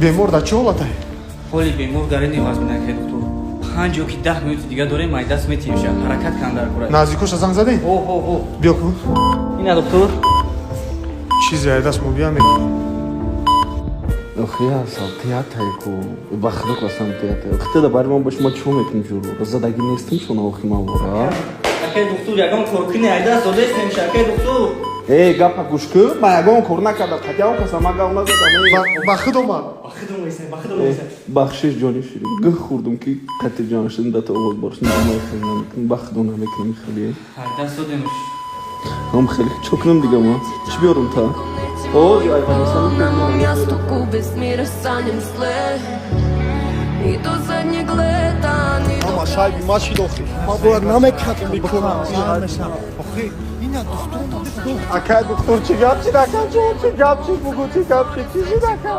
Бемор дар чӣ ҳолатай? Ҳоли бемор гарини вазмин, акай духтур. 5 ё ки 10 минути дига дорем, ай даст метиҳем ша. Ҳаракат кан дар кора. Наздикоша занг задем? Ҳо, ҳо, ҳо. Биё кун. Ина, духтур. Чизе ай даст мо бия мекунем. Охи, асал театрай ку, ба худо қасам, театрай. Охи, да бари ман ба шумо чико мекунем? Ҷуру задаги нестим шуна, охи, ман вора. Акай духтур, ягон кор куни, ай даст додестем ша, акай духтур. Э, гапа гӯш кун, ман ягон кор накардам, қатъи он каса ман гап назадам. Ба худ омад. Ба худум вайсай, ба худум вайсай. Бахшиш, ҷони ширин, гӯх хӯрдум, ки қатъи ҷон шудим, дата овоз борш намай, хеле намекунем, ба худо намекунем хеле. Ай даст додемш. Ҳам хеле чо кунам дига, ман чӣ биёрум та? О, ай. Одному месту без мира станем зле. И до задних глета, ни до Ама шайби ма чӣ дохи? Ма бояд намекардам, бикунам. Охи, ина духтур. Акай духтур, чӣ гап чид, ака ҷон, чӣ гап чид, бугӯ, чӣ гап чид, чӣ шид, ака?